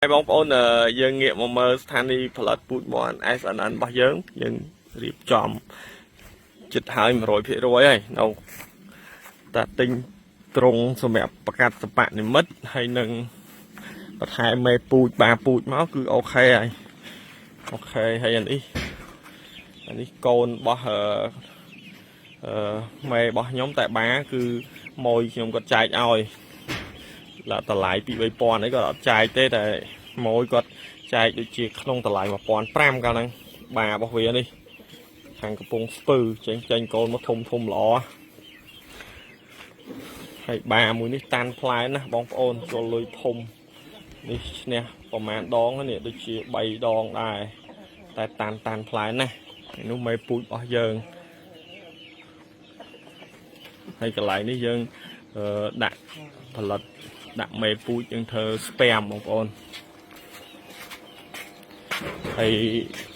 ហើយបងប្អូនយើងងាកមកមើលស្ថានីយ៍ផលិតពូជមន់ SNN របស់យើងយើងរៀបចំចិត្តហើយ100%ហើយនៅតែទិញត្រង់សម្រាប់ប្រកាសសបនិមិត្តហើយនឹងបន្ថែមមេពូជបាពូជមកគឺ OK ហើយ OK ហើយអានេះកូនរបស់អឺមេរបស់ខ្ញុំតែបាគឺម៉ួយខ្ញុំគាត់ចែកឲ្យឡាតម្លៃ2 3000អីគាត់អត់ចែកទេតែម៉ួយគាត់ចែកដូចជាក្នុងតម្លៃ1500កាលហ្នឹងបារបស់វានេះខាងកំពង់ស្ពឺចេញចេញកូនមកធំធំល្អហើយបាមួយនេះតាន់ផ្លែណាបងប្អូនចូលលុយធំនេះឈ្នះប្រហែលដងនេះដូចជា3ដងដែរតែតាន់តាន់ផ្លែណានោះមេពូជរបស់យើងហើយកន្លែងនេះយើងដាក់ផលិតដាក់មេពូជយើងធ្វើ sperm បងប្អូនហើយ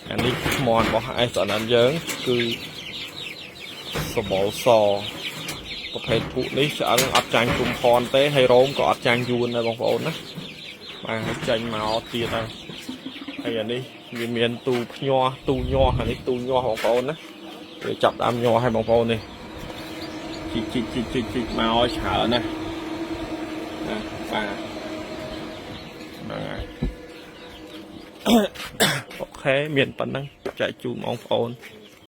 អានេះមន់របស់ SNN យើងគឺសបល់សប្រភេទពួកនេះឆ្អឹងអត់ចាញ់គុំផនទេហើយរោមក៏អត់ចាញ់យួនដែរបងប្អូនណាបាទហើយចាញ់មកទៀតហើយហើយអានេះវាមានទូភ្ញាស់ទូញាស់អានេះទូញាស់បងប្អូនណាវាចាប់ដើមញាស់ឲ្យបងប្អូននេះជីកជីកជីកជីកជីកមកឲ្យច្រើនណាណាបាទហ្នឹងហើយ OK មានប៉ុណ្ណឹងចែកជូនបងប្អូន។